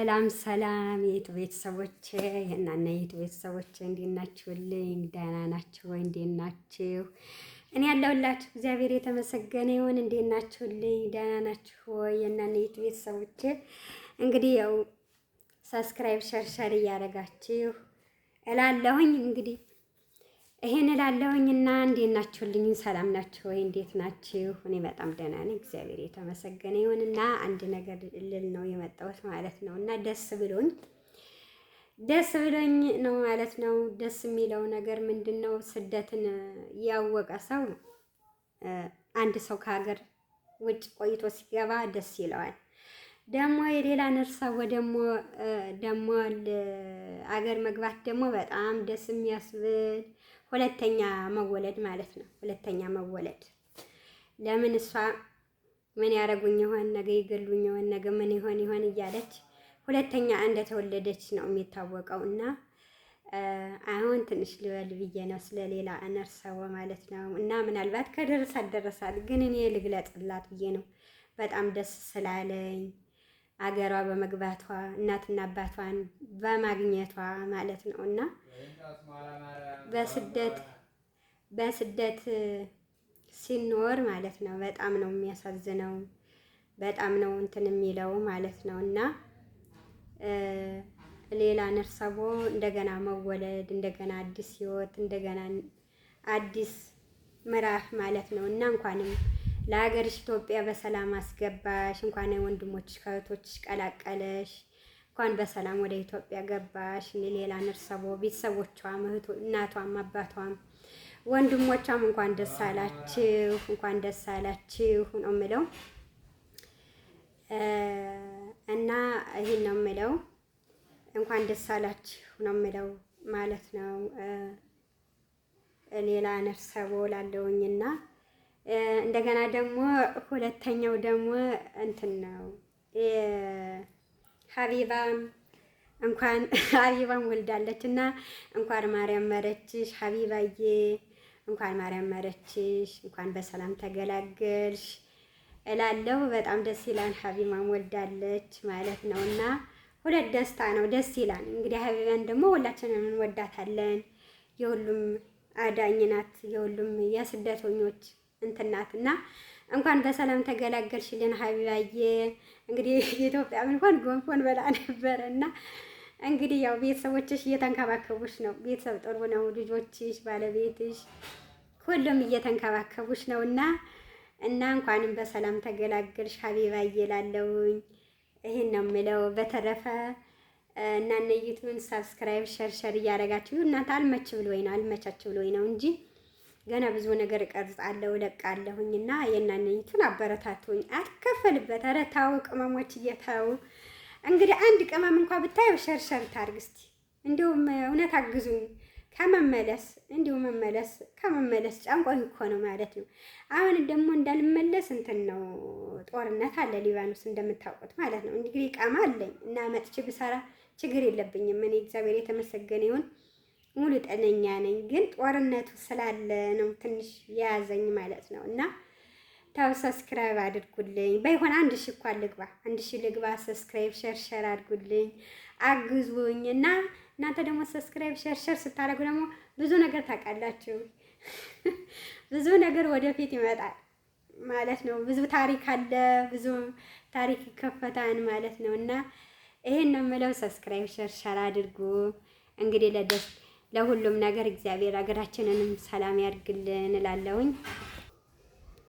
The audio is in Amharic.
ሰላም ሰላም የዩቱብ ቤተሰቦቼ የእናና የዩቱብ ቤተሰቦቼ እንዴት ናችሁልኝ? ደህና ናችሁ ወይ? እንዴት ናችሁ? እኔ ያለሁላችሁ እግዚአብሔር የተመሰገነ ይሁን። እንዴት ናችሁልኝ? ደህና ናችሁ ወይ? የእናና የዩቱብ ቤተሰቦቼ እንግዲህ ያው subscribe share share እያደረጋችሁ እላለሁኝ እንግዲህ ይሄን እላለሁኝ እና እንዴት ናችሁልኝ? ሰላም ናችሁ ወይ? እንዴት ናችሁ? እኔ በጣም ደህና ነኝ፣ እግዚአብሔር የተመሰገነ ይሁን። እና አንድ ነገር ልል ነው የመጣሁት ማለት ነው። እና ደስ ብሎኝ ደስ ብሎኝ ነው ማለት ነው። ደስ የሚለው ነገር ምንድን ነው? ስደትን ያወቀ ሰው አንድ ሰው ከሀገር ውጭ ቆይቶ ሲገባ ደስ ይለዋል። ደግሞ የሌላ ነርሳው ደግሞ ደግሞ አገር መግባት ደግሞ በጣም ደስ የሚያስብል ሁለተኛ መወለድ ማለት ነው። ሁለተኛ መወለድ ለምን እሷ ምን ያደረጉኝ ይሆን ነገ ይገሉኝ ይሆን ነገ ምን ይሆን ይሆን እያለች ሁለተኛ እንደተወለደች ነው የሚታወቀው። እና አሁን ትንሽ ልበል ብዬ ነው ስለሌላ ነርሰው ማለት ነው። እና ምናልባት ከደረሳት ደረሳት፣ ግን እኔ ልግለጽላት ብዬ ነው በጣም ደስ ስላለኝ አገሯ በመግባቷ እናትና አባቷን በማግኘቷ ማለት ነው። እና በስደት በስደት ሲኖር ማለት ነው በጣም ነው የሚያሳዝነው፣ በጣም ነው እንትን የሚለው ማለት ነው። እና ሌላ ነርሰቦ እንደገና መወለድ እንደገና አዲስ ህይወት እንደገና አዲስ ምዕራፍ ማለት ነው። እና እንኳንም ለሀገርሽ ኢትዮጵያ በሰላም አስገባሽ። እንኳን ወንድሞችሽ ከእህቶችሽ ቀላቀለሽ። እንኳን በሰላም ወደ ኢትዮጵያ ገባሽ። ሌላ ነርሰቦ ቤተሰቦቿም እናቷም አባቷም ወንድሞቿም እንኳን ደስ አላችሁ፣ እንኳን ደስ አላችሁ ነው የምለው እና ይሄን ነው የምለው። እንኳን ደስ አላችሁ ነው የምለው ማለት ነው። ሌላ ነርሰቦ ላለውኝና እንደገና ደግሞ ሁለተኛው ደግሞ እንትን ነው ሀቢባም እንኳን ሀቢባም ወልዳለች እና እንኳን ማርያም መረችሽ ሀቢባዬ፣ እንኳን ማርያም መረችሽ፣ እንኳን በሰላም ተገላገልሽ እላለሁ። በጣም ደስ ይላል። ሀቢባም ወልዳለች ማለት ነው እና ሁለት ደስታ ነው፣ ደስ ይላል። እንግዲህ ሀቢባን ደግሞ ሁላችንም እንወዳታለን። የሁሉም አዳኝ ናት፣ የሁሉም የስደተኞች እንትናት እና እንኳን በሰላም ተገላገልሽልን ሀቢባዬ። እንግዲህ ኢትዮጵያ እንኳን ጎንፎን በላ ነበረ እና እንግዲህ ያው ቤተሰቦችሽ እየተንከባከቡሽ ነው። ቤተሰብ ጥሩ ነው። ልጆችሽ፣ ባለቤትሽ ሁሉም እየተንከባከቡሽ ነው እና እና እንኳንም በሰላም ተገላገልሽ ሀቢባዬ እላለሁኝ። ይሄን ነው የምለው። በተረፈ እና እነይቱን subscribe share share እያደረጋችሁ እናንተ አልመች ብሎኝ ነው አልመቻች ብሎኝ ነው እንጂ ገና ብዙ ነገር እቀርጻለሁ እለቃለሁኝ እና የእናንተን አበረታቱኝ። አትከፈልበት። ኧረ ተው ቅመሞች እየተው እንግዲህ አንድ ቅመም እንኳ ብታየው share share ታርግ እስቲ። እንዲሁም እውነት አግዙኝ ከመመለስ እንዲሁ መመለስ ከመመለስ ጨንቆኝ እኮ ነው ማለት ነው። አሁን ደግሞ እንዳልመለስ እንትን ነው ጦርነት አለ ሊባኖስ እንደምታውቁት ማለት ነው። እንግዲህ ቃማ አለኝ እና መጥቼ ብሰራ ችግር የለብኝም። እኔ እግዚአብሔር የተመሰገነ ይሁን ሙሉ ጤነኛ ነኝ። ግን ጦርነቱ ስላለ ነው ትንሽ የያዘኝ ማለት ነው። እና ታው subscribe አድርጉልኝ። ባይሆን 1000 እንኳን ልግባ፣ 1000 ልግባ። subscribe share share አድርጉልኝ፣ አግዙኝ። እና እናንተ ደግሞ subscribe share share ስታደርጉ ደግሞ ብዙ ነገር ታውቃላችሁ። ብዙ ነገር ወደፊት ይመጣል ማለት ነው። ብዙ ታሪክ አለ፣ ብዙ ታሪክ ይከፈታል ማለት ነው። እና ይሄን ነው የምለው። subscribe share share አድርጉ። እንግዲህ ለደስ ለሁሉም ነገር እግዚአብሔር ሀገራችንንም ሰላም ያድርግልን እላለሁኝ።